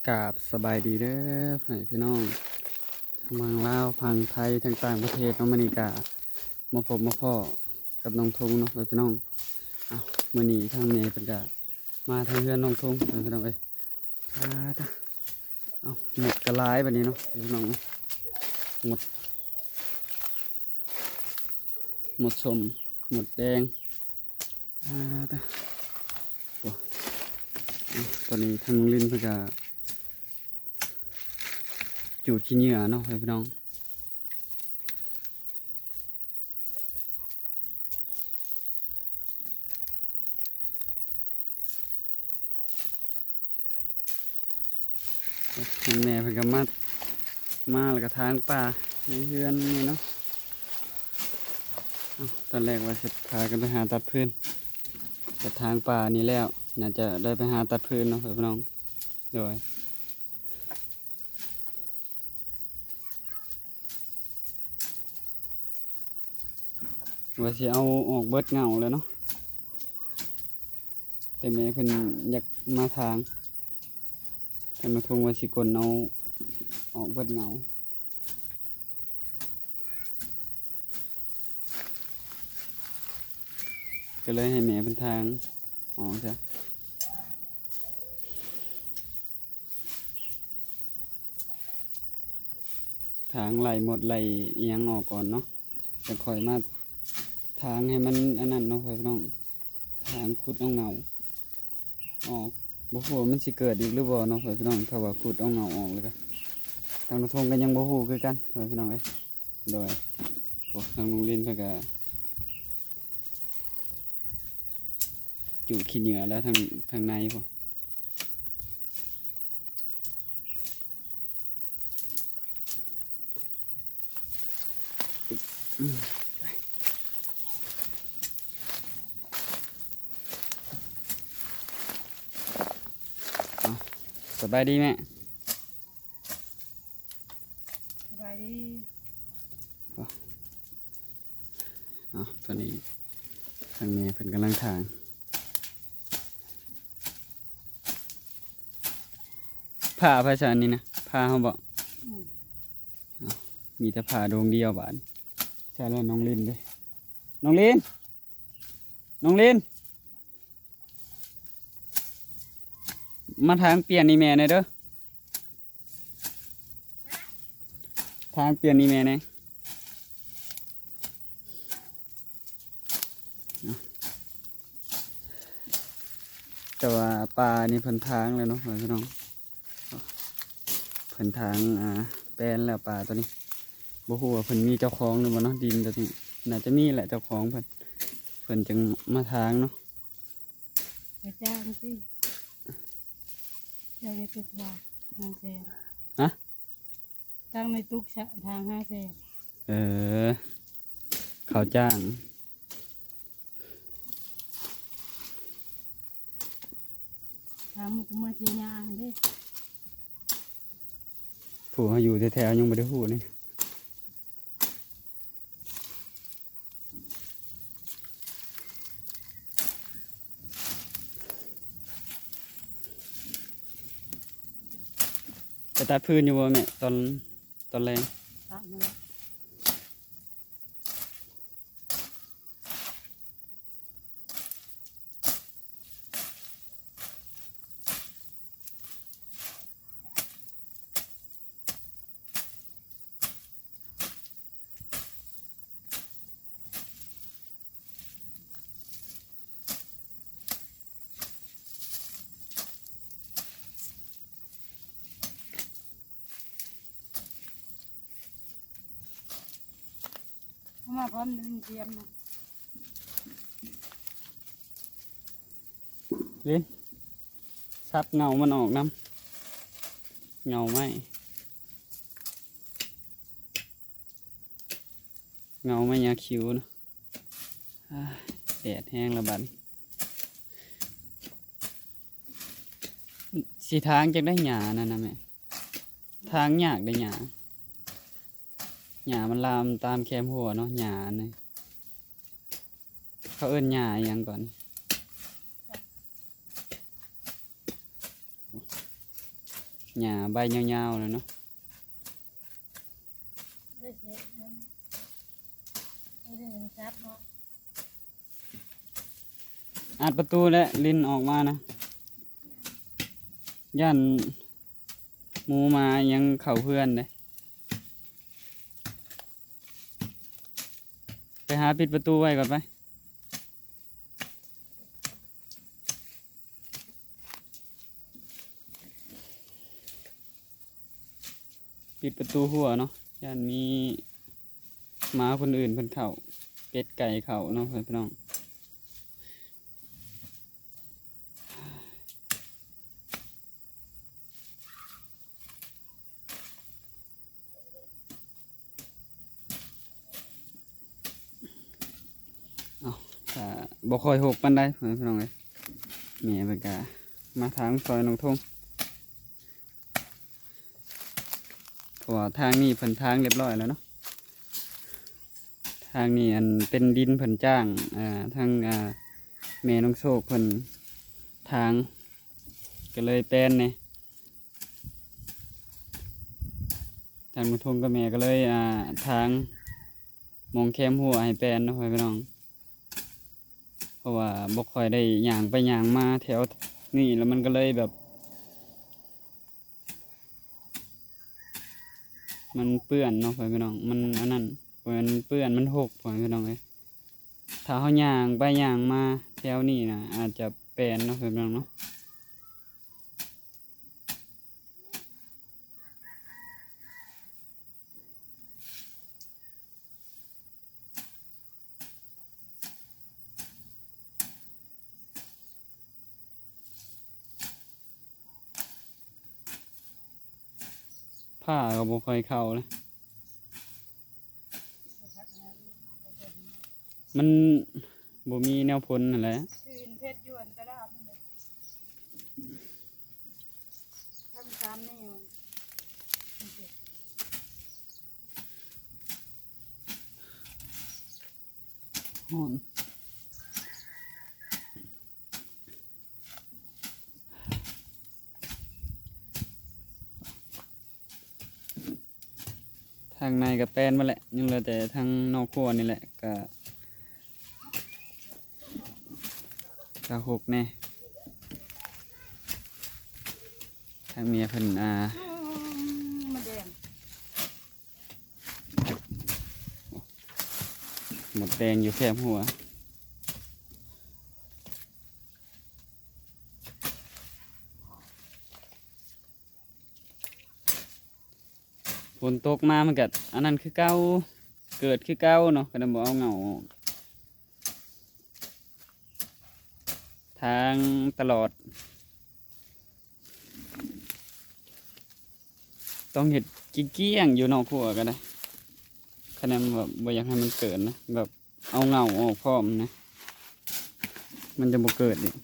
ກາບສະບາຍດີເດີພໍ່ແມ່ພີ່ນ້ອງ ທັງຝັ່ງລາວ ຝັ່ງໄທ ທັງຕ່າງປະເທດເນາະ. ມື້ນີ້ກະມາພົບມາພໍ້ກັບນ້ອງທຸງເນາະພໍ່ແມ່ພີ່ນ້ອງ. ເອົ້າ ມື້ນີ້ທາງແມ່ເພິ່ນກະມາທາງເຮືອນນ້ອງທຸງພີ່ນ້ອງເອີຍ. ອາ ເອົ້າ ໝົດກະຫຼາຍບາດນີ້ເນາະພີ່ນ້ອງ. ໝົດ ໝົດສົ້ມ ໝົດແດງ. ອາ ໂອ້ ຕອນນີ້ທາງລຸງລິນເພິ່ນກະຈູດຂີ້ເຫຍື້ອເນາະພີ່ນ້ອງ. ທາງແມ່ເພິ່ນກະມາ ມາແລ້ວກະຖາງປ່າໃນເຮືອນນີ້ເນາະ. ເອົ້າ ຕອນແລກວ່າຊິພາກັນໄປຫາຕັດຟືນ ກະຖາງປ່ານີ້ແລ້ວ ໜ້າຈະໄດ້ໄປຫາຕັດຟືນເນາະພີ່ນ້ອງ. ໂດຍ ວ່າຊິເອົາອອກເບິດເຫງົ້າແລ້ວເນາະ ແຕ່ແມ່ເພິ່ນຢາກມາຖາງ ທາງນ້ອງທຸງວ່າຊິກົນເອົາອອກເບິດເຫງົ້າ ກະເລີຍໃຫ້ແມ່ເພິ່ນຖາງອອກຊະ. ຖາງໄລ່ມົດໄລ່ອີ່ຫຍັງອອກກ່ອນເນາະ ຈະຄ່ອຍມາຖາງໃຫ້ມັນອັນນັ້ນເນາະພີ່ນ້ອງ. ຖາງຂຸດເອົາເຫງົ້າອອກ ບໍ່ຮູ້ວ່າມັນຊິເກີດອີກຫຼືບໍ່ເນາະພີ່ນ້ອງ. ຖ້າວ່າຂຸດເອົາເຫງົ້າອອກແລ້ວກະ ທາງນ້ອງທຸງກະຍັງບໍ່ຮູ້ຄືກັນພີ່ນ້ອງເອີຍ. ໂດຍ ໂອ້ ທາງລຸງລິນເພິ່ນກະຈູດຂີ້ເຫຍື້ອແລ້ວ ທາງ ທາງໃນພຸ້ນ. ເອົ້າ ສະບາຍດີແມ່. ສະບາຍດີ. ເອົ້າ ຕອນນີ້ທາງແມ່ເພິ່ນກຳລັງຖາງ. ຜ້າໃຜຊັ້ນນີ້ນະ? ຜ້າເຮົາບໍ? ອືມ ເອົ້າ ມີແຕ່ຜ້າດົງດຽວບາດ. ໃສ່ແລ້ວນ້ອງລິນເດ້ ນ້ອງລິນ. ນ້ອງລິນ ມາຖາງປ່ຽນໃຫ້ແມ່ແດ່ເດີ ຖາງປ່ຽນໃຫ້ແມ່ແດ່. ແຕ່ວ່າປ່ານີ້ເພິ່ນຖາງແລ້ວເນາະພີ່ນ້ອງ. ເພິ່ນຖາງ ອ່າ ແປນແລ້ວປ່າໂຕນີ້ ບໍ່ຮູ້ວ່າເພິ່ນມີເຈົ້າຂອງຫຼືບໍ່ເນາະ. ດິນໂຕນີ້ໜ້າຈະມີແຫຼະເຈົ້າຂອງເພິ່ນ ເພິ່ນຈຶ່ງມາຖາງເນາະ. ໄປຈ້າງຕິ ຈ້າງໃນຕຶກວ່າຫ້າແສນ. ຮະ? ຕັ້ງໃນຕຸກຊະ ທາງຫ້າແສນ. ເອີ ເຂົາຈ້າງ ຖາມໝູ່ມາເສຍຫຍ້າຫັ້ນເດ້. ຜູ້ເຮົາຢູ່ແທ້ໆ ຍັງບໍ່ໄດ້ຮູ້ນີ້. ໄປຕັດຟືນຢູ່ບໍ່ແມ່ ຕອນ ຕອນແລງ? ຕັດນັ້ນແຫຼະ. ເອົາມາພ້ອມໜຶ່ງຕຽມນະ. ລິນ ສັບເຫງົ້າມັນອອກນຳ ເຫງົ້າໄມ້ ເຫງົ້າໄມ້ຫຍ້າຂິວເນາະ. ອາ ແດດແຮງລະບັດ ຊິຖາງຈັ່ງໃດຫຍ້ານັ້ນນະແມ່? ທາງຍາກເດ້ຫຍ້າ ຫຍ້າມັນລາມຕາມແຄມຮົ້ວເນາະ ຫຍ້າອັນນີ້ ເຂົາເອີ້ນຫຍ້າອີ່ຫຍັງກ່ອນ? ຫຍ້າ ຫຍ້າໃບຍາວໆແລ້ວເນາະ. ໄດ້ເສະມັນ ໄດ້ເສະສັດເນາະ. ອັດປະຕູ ແລະ ລິນອອກມານະ ຢ້ານໝູໝາຫຍັງເຂົ້າເຮືອນເດ້. ໄປຫາປິດປະຕູໄວ້ກ່ອນໄປ. ປິດປະຕູຮົ້ວເນາະ ຢ້ານມີໝາຄົນອື່ນເພິ່ນເຂົ້າ ເປັດໄກ່ເຂົ້າເນາະ ເພື່ອນພີ່ນ້ອງ. ເອົ້າ ກະບໍ່ຄ່ອຍຮົກປານໃດ ພີ່ນ້ອງເອີຍ. ແມ່ເພິ່ນກະມາຖາງຊ່ອຍນ້ອງທົງ ເພາະວ່າທາງນີ້ເພິ່ນຖາງຮຽບຮ້ອຍແລ້ວເນາະ. ທາງນີ້ອັນເປັນດິນເພິ່ນຈ້າງ ອ່າ ທາງ ອ່າ ແມ່ນ້ອງໂຊກເພິ່ນຖາງ ກໍເລີຍແປນແດ່. ທາງນ້ອງທົງກັບແມ່ກໍເລີຍ ອ່າ ຖາງໝ່ອງແຄມຮົ້ວໃຫ້ແປນເນາະ ພໍ່ແມ່ພີ່ນ້ອງ. ເພາະວ່າບໍ່ຄ່ອຍໄດ້ຍ່າງໄປຍ່າງມາແຖວນີ້ ແລ້ວມັນກໍເລີຍແບບ ມັນເປື້ອນເນາະ ພໍ່ແມ່ພີ່ນ້ອງ. ມັນອັນນັ້ນ ບໍ່ແມ່ນເປື້ອນ ມັນຮົກ ພໍ່ແມ່ພີ່ນ້ອງເອີຍ. ຖ້າເຮົາຍ່າງໄປຍ່າງມາແຖວນີ້ນະ ອາດຈະແປນເນາະ ພໍ່ແມ່ພີ່ນ້ອງເນາະ. ພ້າກໍບໍ່ຄ່ອຍເຂົ້ານະ ມັນບໍ່ມີແນວພົ່ນຫັ້ນແຫຼະ. ຊື່ເຫັນເພັດຢູ່ອັນຕະຫຼາດນັ້ນແຫຼະ ທຳຕາມນີ້ມັນ ຮ້ອນ. ທາງໃນກໍແປນໝົດແຫຼະ ຍັງເຫຼືອແຕ່ທາງນອກຄົວນີ້ແຫຼະ ກະ ກະຮົກແດ່. ທາງເມຍເພິ່ນ ອ່າ ມາແດງ ມົດແດງຢູ່ແຄມຮົ້ວ. ຝົນຕົກມາມັນກະອັນນັ້ນຄືເກົ່າ ເກີດຄືເກົ່າເນາະ ຄັນບໍ່ເອົາເຫງົ້າອອກ ຖາງຕະຫຼອດ. ຕ້ອງເຮັດກ້ຽງໆຢູ່ນອກຄົວກໍໄດ້ ຄັນແມ່ນແບບບໍ່ຢາກໃຫ້ມັນເກີດນະ ແບບເອົາເຫງົ້າອອກພ້ອມນະ ມັນຈະບໍ່ເກີດອີກ.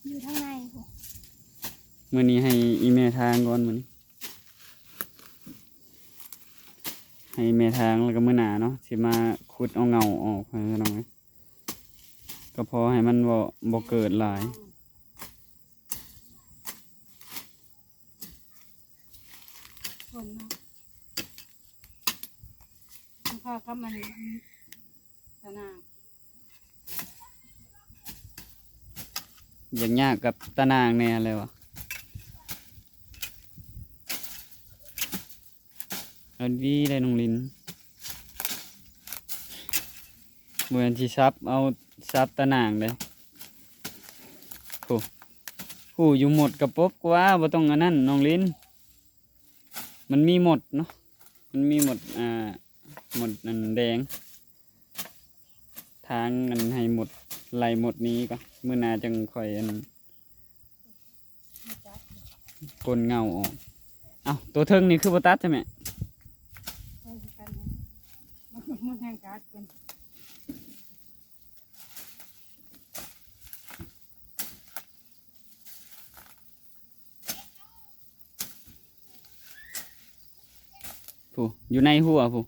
ຢູ່ທາງໃນພຸ້ນ. ມື້ນີ້ໃຫ້ອີ່ແມ່ທາງກ່ອນ ມື້ນີ້ໃຫ້ແມ່ທາງ ແລ້ວກໍມື້ໜ້າເນາະ ຊິມາຂຸດເອົາເຫງົ້າອອກ ພີ່ນ້ອງເອີຍ. ກໍພໍໃຫ້ມັນບໍ່ ບໍ່ເກີດຫຼາຍ. ຄົນເນາະ ມັນພາກັບມັນຕາໜ່າງ ຢາກຍາກກັບຕາໜ່າງແດ່ແລ້ວ. ເອົາດີໄດ໋ນ້ອງລິນ ບໍ່ແມ່ນຊິສັບເອົາສັບຕາໜ່າງເດ້. ໂອ້ ຮູ້ຢູ່ໝົດກະປົບກວ່າ ບໍ່ຕ້ອງອັນນັ້ນນ້ອງລິນ ມັນມີໝົດເນາະ ມັນມີໝົດ ອ່າ ໝົດອັນແດງ ທາງອັນໃຫ້ໝົດ ໄລ່ໝົດນີ້ກ່ອນ ມື້ໜ້າຈັ່ງຄ່ອຍອັນ ກົນເຫງົ້າອອກ. ເອົ້າ ໂຕເທິງນີ້ຄືບໍ່ຕັດຊະແມ່? ມັນແຮງກັດເພິ່ນ ຜູ້ ຢູ່ໃນຫົວຜູ້.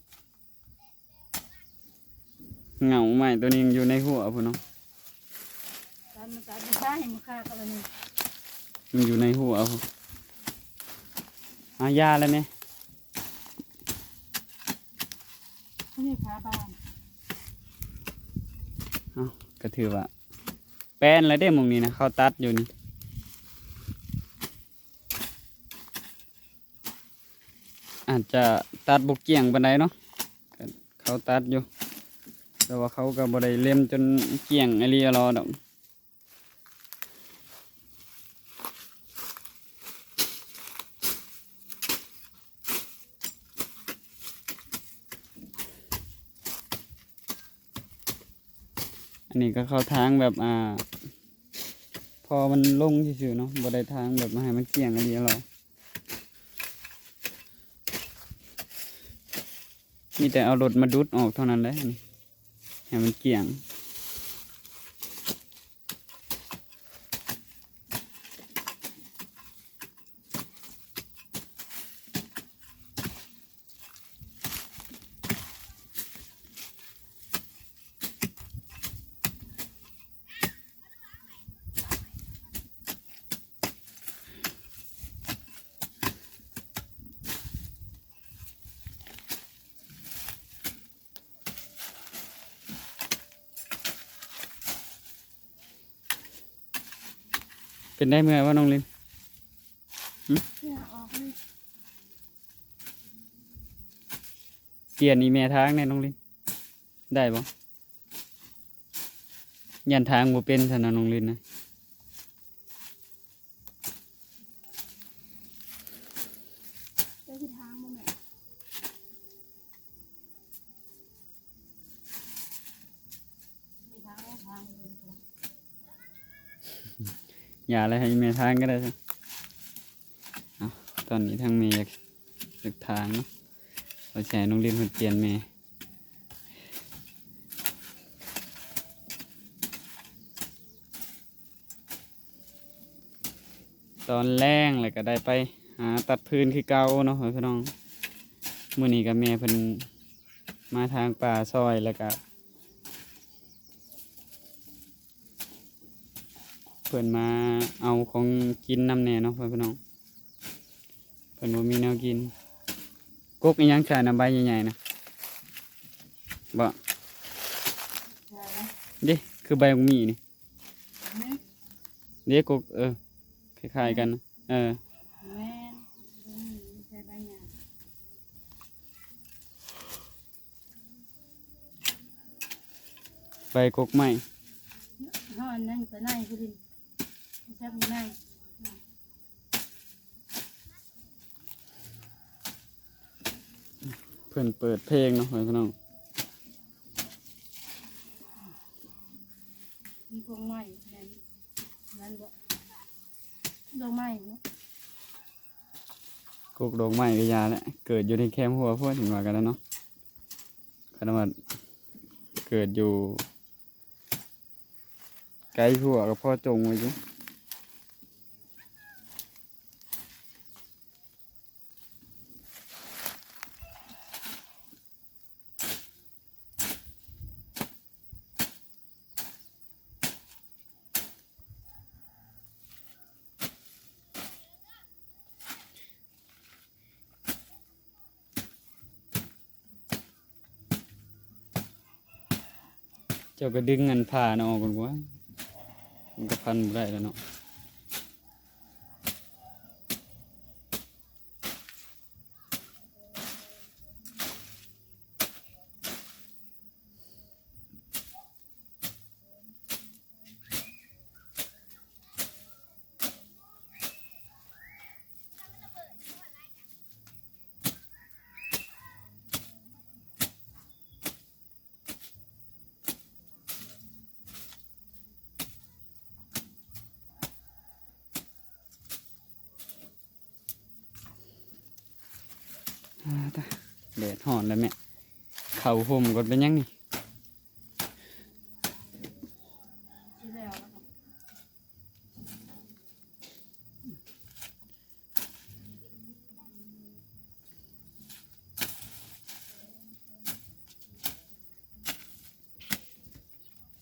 ເຫງົ້າໄມ້ໂຕນີ້ຍັງຢູ່ໃນຫົວພຸ້ນເນາະ ຕັ ມັນກໍອະທິບາຍໃຫ້ໝູ່ຂ້າກໍວ່ານີ້ ມັນຢູ່ໃນຫົວພຸ້ນ. ອາ ຢ່າແລ້ວແມ່. ອັນນີ້ຝາບ້ານ. ເອົ້າ ກໍຖືວ່າແປ້ນແລ້ວເດ້ໝ່ອງນີ້ນະ ເຂົາຕັດຢູ່ນີ້. ອາດຈະຕັດບໍ່ກ້ຽງປານໃດເນາະ ເຂົາຕັດຢູ່ ແຕ່ວ່າເຂົາກໍບໍ່ໄດ້ເລັມຈົນກ້ຽງອີ່ຫຼີຫຼໍດອກ. ອັນນີ້ກໍເຂົ້າທາງແບບ ອ່າ ພໍມັນລົງຊື່ໆເນາະ ບໍ່ໄດ້ທາງແບບໃຫ້ມັນກ້ຽງອີ່ຫຼີຫຼໍ. ມີແຕ່ເອົາລົດມາດຸດອອກເທົ່ານັ້ນແຫຼະ ໃຫ້ມັນກ້ຽງ. ເປັນໄດ້ເມື່ອຍບໍ່ນ້ອງລິນ? ຫຶ? ເຫື່ອອອກເລີຍ. ປ່ຽນອີ່ແມ່ທາງແດ່ນ້ອງລິນ ໄດ້ບໍ່? ຢ້ານທາງບໍ່ເປັນຊັ້ນນະນ້ອງລິນນະ. ເຈົ້າຊິທາງບໍ່ແມ່? ຢ່າເລີຍ ໃຫ້ແມ່ທາງກໍໄດ້ຊະ. ເອົາ ຕອນນີ້ທາງແມ່ຢາກ ຢາກທາງເນາະ ວ່າຊິໃຫ້ນ້ອງລິນເພິ່ນປ່ຽນແມ່. ຕອນແລງແລ້ວກໍໄດ້ໄປຫາຕັດຟືນຄືເກົ່າເນາະ ພໍ່ແມ່ພີ່ນ້ອງ. ມື້ນີ້ກໍແມ່ເພິ່ນມາທາງປ່າຊ່ອຍ ແລ້ວກໍເພິ່ນມາເອົາຂອງກິນນຳແດ່ເນາະ ພໍ່ແມ່ພີ່ນ້ອງ. ເພິ່ນບໍ່ມີແນວກິນ. ກົກອີ່ຫຍັງຊະນະ ໃບໃຫຍ່ໆນະ ບໍ່? ເດ້ ຄືໃບບັກໝີ່ນີ້. ເດ້ ກົກ ເອີ ຄ້າຍໆກັນ. ເອີ ແມ່ນ ໃສ່ໃບຫຍ້າ ໃບກົກໄມ້. ເຮົາອັນນັ້ນໄປໃນຜູ້ດິນ ແຊບຢູ່ໃນ. ເພິ່ນເປີດເພງເນາະ ພໍ່ແມ່ພີ່ນ້ອງ. ມີພວງໄມ້ແມ່ນ ນັ້ນບໍ່ ດອກໄມ້ເນາະ. ກົກດອກໄມ້ກໍຢ່າແຫຼະ ເກີດຢູ່ໃນແຄມຮົ້ວພຸ້ນ ເຫັນວ່າກັນແລ້ວເນາະ. ຄັນວ່າເກີດຢູ່ ໄກຫົວກໍພໍຈົ່ງໄວ້ຢູ່. ເຈົ້າກໍດຶງອັນຜ້ານັ້ນອອກກ່ອນກວ່າ ມັນກໍພັນບໍ່ໄດ້ແລ້ວເນາະ. ອາ ຕາ ແດດຮ້ອນແລ້ວແມ່ ເຂົ້າຮົ່ມກ່ອນ ເປັນຫຍັງນີ້?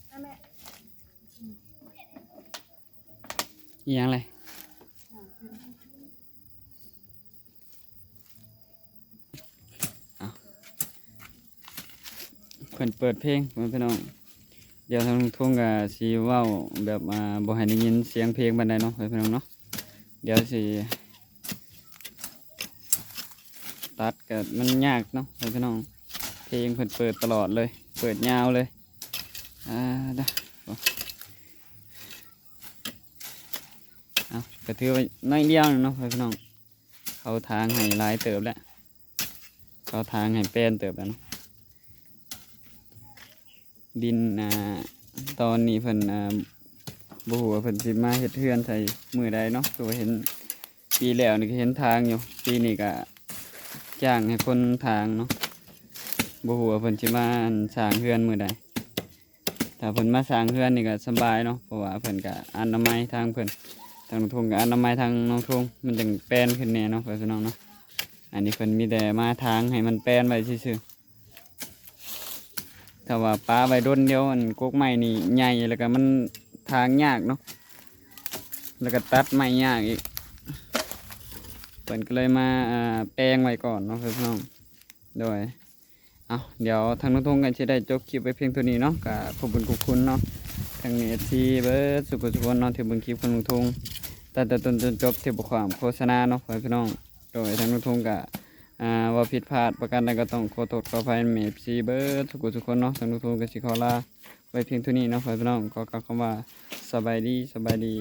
ເອົາແມ່ ອືມ ອີ່ຫຍັງເລີຍ. ເອົາ ເພິ່ນເປີດເພງ ພໍ່ແມ່ພີ່ນ້ອງ. ດຽວທາງລຸງທົງກໍຊິເວົ້າແບບ ອ່າ ບໍ່ໃຫ້ໄດ້ຍິນສຽງເພງປານໃດເນາະ ພໍ່ແມ່ພີ່ນ້ອງເນາະ. ດຽວຊິຕັດກໍມັນຍາກເນາະ ພໍ່ແມ່ພີ່ນ້ອງ. ເພງເພິ່ນເປີດຕະຫຼອດເລີຍ ເປີດຍາວເລີຍ. ອ່າ ດະ ເອົາ ກໍຖືວ່າໜ້ອຍດຽວໜຶ່ງເນາະ ພໍ່ແມ່ພີ່ນ້ອງ. ເຂົາທາງໃຫ້ຫຼາຍເຕີບແລ້ວ ເຂົາທາງໃຫ້ແປນເຕີບແລ້ວເນາະ. ດິນ ອ່າ ຕອນນີ້ເພິ່ນ ອ່າ ບໍ່ຮູ້ວ່າເພິ່ນຊິມາເຮັດເຮືອນໃສ່ມື້ໃດເນາະ. ຄືວ່າເຫັນປີແລ້ວນີ້ກໍເຫັນທາງຢູ່ ປີນີ້ກໍຈ້າງໃຫ້ຄົນທາງເນາະ. ບໍ່ຮູ້ວ່າເພິ່ນຊິມາ ອັນ ສ້າງເຮືອນມື້ໃດ. ຖ້າເພິ່ນມາສ້າງເຮືອນນີ້ກໍສະບາຍເນາະ ເພາະວ່າເພິ່ນກໍອະນາໄມທາງເພິ່ນ ທາງລຸງທົງກໍອະນາໄມທາງນ້ອງທົງ ມັນຈັ່ງແປນຂຶ້ນແດ່ເນາະ ພໍ່ແມ່ພີ່ນ້ອງເນາະ. ອັນນີ້ເພິ່ນມີແຕ່ມາທາງໃຫ້ມັນແປນໄວ້ຊື່ໆ. ຖ້າວ່າປະໄວ້ດົນດຽວ ອັນ ກົກໄມ້ນີ້ໃຫຍ່ ແລ້ວກໍມັນທາງຍາກເນາະ ແລ້ວກໍຕັດໄມ້ຍາກອີກ. ເພິ່ນກໍເລີຍມາ ອ່າ ແປງໄວ້ກ່ອນເນາະ ພໍ່ແມ່ພີ່ນ້ອງ. ໂດຍ ເອົາ ດຽວທາງລຸງທົງກໍຊິໄດ້ຈົບຄລິບໄວ້ພຽງເທົ່ານີ້ເນາະ. ກໍຂອບຄຸນຂອບຄຸນເນາະ ທັງເອັຟຊີເບິດສູ່ຜູ້ສູ່ຄົນເນາະ ທີ່ເບິ່ງຄລິບຂອງລຸງທົງຕັ້ງແຕ່ຕົ້ນຈົນຈົບ ທີ່ບໍ່ຂວາມໂຄສະນາເນາະ ພໍ່ແມ່ພີ່ນ້ອງ. ໂດຍ ທາງລຸງທົງກໍ ອ່າ ເວົ້າຜິດພາດປະການໃດກໍຕ້ອງຂໍໂທດຂໍອະໄພແມ່ເອັຟຊີເບິດສູ່ຜູ້ສູ່ຄົນເນາະ. ທາງລຸງທົງກໍຊິຂໍລາໄວ້ພຽງເທົ່ານີ້ເນາະ ພໍ່ແມ່ພີ່ນ້ອງ. ຂໍກ່າວຄຳວ່າສະບາຍດີ ສະບາຍດີ.